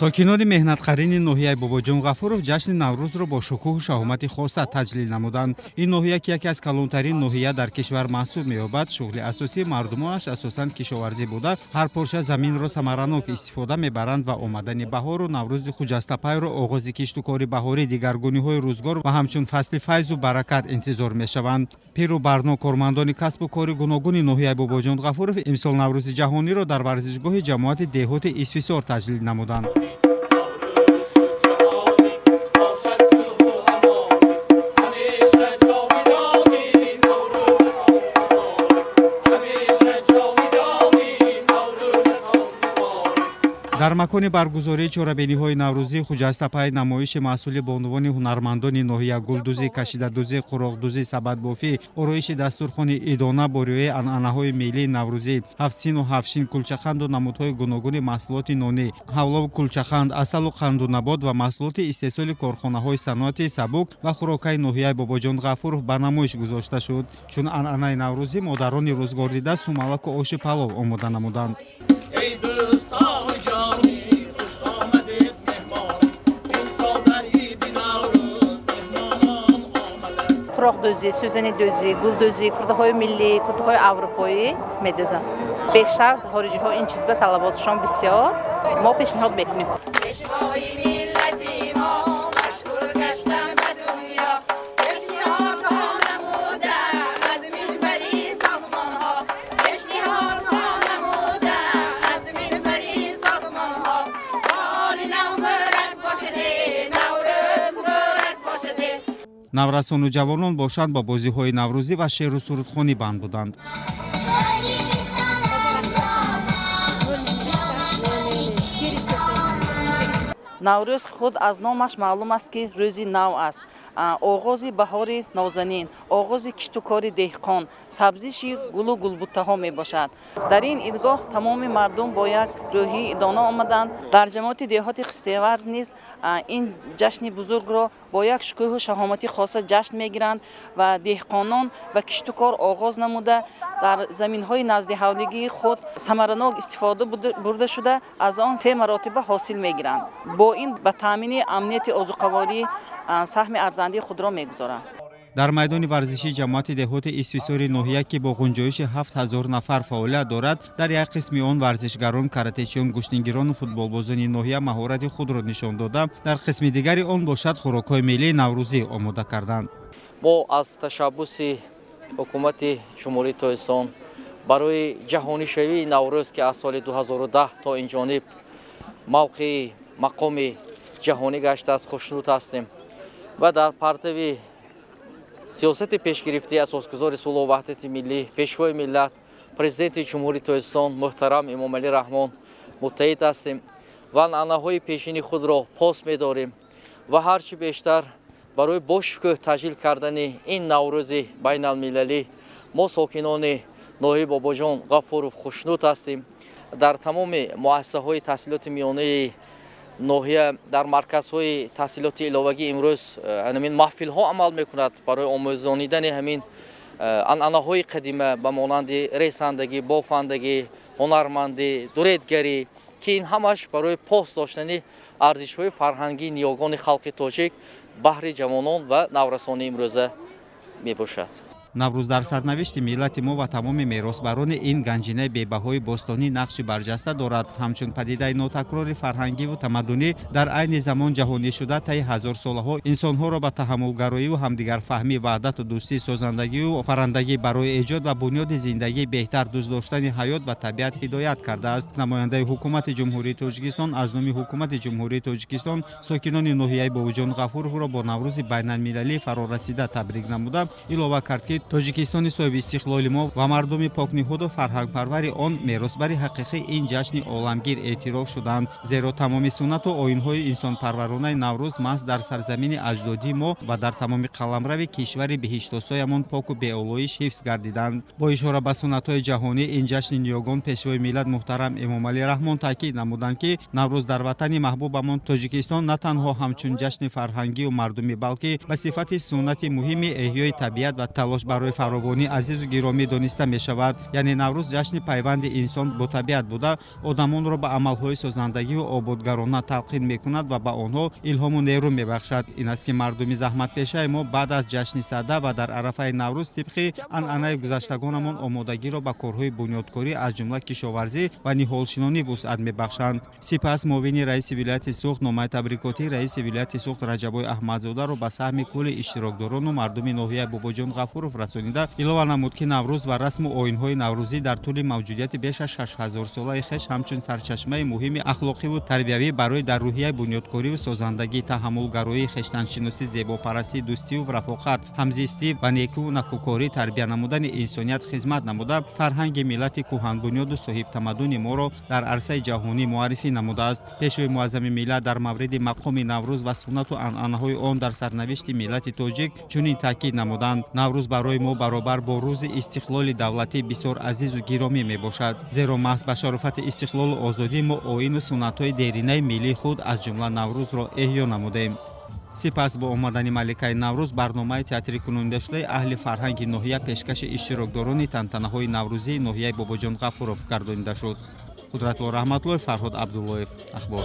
Сокинони меҳнатқарини ноҳияи Бобоҷон Ғафуров ҷашни Наврӯзро бо шукӯҳу шаҳомати хоса таҷлил намуданд. Ин ноҳия, ки яке аз калонтарин ноҳия дар кишвар маҳсуб меёбад, шуғли асосии мардумонаш асосан кишоварзӣ буда, ҳар порча заминро самаранок истифода мебаранд ва омадани баҳору Наврӯзи хуҷастапайро оғози кишту кори баҳорӣ, дигаргуниҳои рӯзгор ва ҳамчун фасли файзу баракат интизор мешаванд. Пиру барно, кормандони касбу кори гуногуни ноҳияи Бобоҷон Ғафуров имсол Наврӯзи ҷаҳониро дар варзишгоҳи ҷамоати деҳоти Исфисор таҷлил намуданд. Дар макони баргузории чорабиниҳои наврӯзии хуҷастапай намоиши маҳсули бонувони ҳунармандони ноҳия: гулдӯзӣ, кашидадӯзӣ, қуроқдӯзӣ, сабадбофӣ, ороиши дастурхони идона бо риояи анъанаҳои миллии наврӯзӣ, ҳафтсину ҳафтшин, кулчақанду намудҳои гуногуни маҳсулоти нонӣ, ҳавлову кулчақанд, асалу қанду набот ва маҳсулоти истеҳсоли корхонаҳои саноати сабук ва хӯрокаи ноҳияи Бобоҷон Ғафуров ба намоиш гузошта шуд. Чун анъанаи наврӯзӣ, модарони рӯзгордида сумалаку оши палов омода намуданд. Эй дӯстони ҷонӣ, хуш омадед меҳмон, имсол дар иди Наврӯз меҳмонон омаданд. Қуроқдӯзӣ, сӯзанидӯзӣ, гулдӯзӣ, куртаҳои миллӣ, куртаҳои аврупоӣ медӯзам. Бештар хориҷиҳо ин чиз ба талаботшон бисёр, мо пешниҳод мекунем. Пешвои миллати мо машҳур гаштан ба дунё, пешниҳодҳо намуда аз минбари созмонҳо, пешниҳодҳо намуда аз минбари созмонҳо. Соли нав муборак бошад, Наврӯз муборак бошад. Наврасону ҷавонон бошанд, бо бозиҳои наврӯзӣ ва шеъру сурудхонӣ банд буданд. Наврӯз худ аз номаш маълум аст, ки рӯзи нав аст, оғози баҳори нозанин, оғози кишту кори деҳқон, сабзиши гулу гулбуттаҳо мебошад. Дар ин идгоҳ тамоми мардум бо як рӯҳии идона омаданд. Дар ҷамоати деҳоти Хистеварз низ ин ҷашни бузургро бо як шукӯҳу шаҳомати хоса ҷашн мегиранд ва деҳқонон ба кишту кор оғоз намуда, дар заминҳои наздиҳавлигии худ самаранок истифода бурда шуда, аз он се маротиба ҳосил мегиранд. Бо ин ба таъмини амнияти озуқаворӣ саҳми арзандии худро мегузоранд. Дар майдони варзишии ҷамоати деҳоти Исфисори ноҳия, ки бо ғунҷоиши 7000 нафар фаъолият дорад, дар як қисми он варзишгарон, каратечиён, гӯштингирону футболбозони ноҳия маҳорати худро нишон дода, дар қисми дигари он бошад, хӯрокҳои миллии наврӯзӣ омода карданд. Мо аз ташаббуси ҳукумати Ҷумҳурии Тоҷикистон барои ҷаҳонишавии Наврӯз, ки аз соли 2010 то ин ҷониб мавқеи мақоми ҷаҳонӣ гаштааст, хушнуд ҳастем ва дар партави сиёсати пешгирифтаи асосгузори сулҳу ваҳдати миллӣ, Пешвои миллат, Президенти Ҷумҳурии Тоҷикистон муҳтарам Эмомалӣ Раҳмон муттаҳид ҳастем ва анъанаҳои пешини худро пос медорем ва ҳарчи бештар барои бошукӯҳ таҷлил кардани ин Наврӯзи байналмилалӣ мо, сокинони ноҳияи Бобоҷон Ғафуров, хушнуд ҳастем. Дар тамоми муассисаҳои таҳсилоти миёнаи ноҳия, дар марказҳои таҳсилоти иловагӣ имрӯз ҳамин маҳфилҳо амал мекунад барои омӯзонидани ҳамин анъанаҳои қадима ба монанди ресандагӣ, бофандагӣ, ҳунармандӣ, дуредгарӣ, ки ин ҳамаш барои пос доштани арзишҳои фарҳангии ниёгони халқи тоҷик баҳри ҷавонон ва наврасони имрӯза мебошад. Наврӯз дар сарнавишти миллати мо ва тамоми меросбарони ин ганҷинаи бебаҳои бостонӣ нақши барҷаста дорад. Ҳамчун падидаи нотакрори фарҳангиву тамаддунӣ, дар айни замон ҷаҳонишуда, таи ҳазорсолаҳо инсонҳоро ба таҳаммулгароиву ҳамдигарфаҳмӣ, ваҳдату дӯстӣ, созандагию офарандагӣ барои эҷод ва бунёди зиндагии беҳтар, дӯст доштани ҳаёт ва табиат ҳидоят кардааст. Намояндаи ҳукумати Ҷумҳурии Тоҷикистон аз номи ҳукумати Ҷумҳурии Тоҷикистон сокинони ноҳияи Бобоҷон Ғафуровро бо Наврӯзи байналмилалӣ фарорасида табрик намуда, илова кард, ки Тоҷикистони соҳибистиқлоли мо ва мардуми покниҳоду фарҳангпарвари он меросбари ҳақиқии ин ҷашни оламгир эътироф шуданд, зеро тамоми суннату оинҳои инсонпарваронаи Наврӯз маҳз дар сарзамини аҷдодии мо ва дар тамоми қаламрави кишвари биҳиштосоямон поку беолоиш ҳифз гардиданд. Бо ишора ба суннатҳои ҷаҳонӣ ин ҷашни ниёгон, Пешвои миллат муҳтарам Эмомалӣ Раҳмон таъкид намуданд, ки Наврӯз дар ватани маҳбубамон Тоҷикистон на танҳо ҳамчун ҷашни фарҳангию мардумӣ, балки ба сифати суннати муҳими эҳёи табиат ва талош барои фаровонӣ азизу гиромӣ дониста мешавад. Яъне Наврӯз ҷашни пайванди инсон бо табиат буда, одамонро ба амалҳои созандагиву ободгарона талқин мекунад ва ба онҳо илҳому нерӯ мебахшад. Ин аст, ки мардуми заҳматпешаи мо баъд аз ҷашни Сада ва дар арафаи Наврӯз тибқи анъанаи гузаштагонамон омодагиро ба корҳои бунёдкорӣ, аз ҷумла кишоварзӣ ва ниҳолшинонӣ вусъат мебахшанд. Сипас муовини раиси вилояти Суғд номаи табрикотии раиси вилояти Суғд Раҷаббой Аҳмадзодаро ба саҳми кулли иштирокдорону мардуми ноҳияи Бобоҷон Ғафуров расонида, илова намуд, ки Наврӯз ва расму оинҳои наврӯзӣ дар тӯли мавҷудияти беш аз 6000-солаи хеш ҳамчун сарчашмаи муҳими ахлоқиву тарбиявӣ барои дар рӯҳияи бунёдкориву созандагӣ, таҳаммулгароӣ, хештаншиносӣ, зебопарастӣ, дӯстиву рафоқат, ҳамзистӣ ва некуву накӯкорӣ тарбия намудани инсоният хизмат намуда, фарҳанги миллати кӯҳанбунёду соҳибтамаддуни моро дар арсаи ҷаҳонӣ муаррифӣ намудааст. Пешвои муаззами миллат дар мавриди мақоми Наврӯз ва суннату анъанаҳои он дар сарнавишти миллати тоҷик чунин таъкид намуданд: «Наврӯз барои мо баробар бо рӯзи истиқлоли давлатӣ бисёр азизу гиромӣ мебошад, зеро маҳз ба шарофати истиқлолу озодӣ мо оину суннатҳои деринаи миллии худ, аз ҷумла Наврӯзро эҳё намудем». Сипас бо омадани маликаи Наврӯз барномаи театрикунонидашудаи аҳли фарҳанги ноҳия пешкаши иштирокдорони тантанаҳои наврӯзии ноҳияи Бобоҷон Ғафуров гардонида шуд. Қудратулло Раҳматуллоев, Фарҳод Абдуллоев, Ахбор.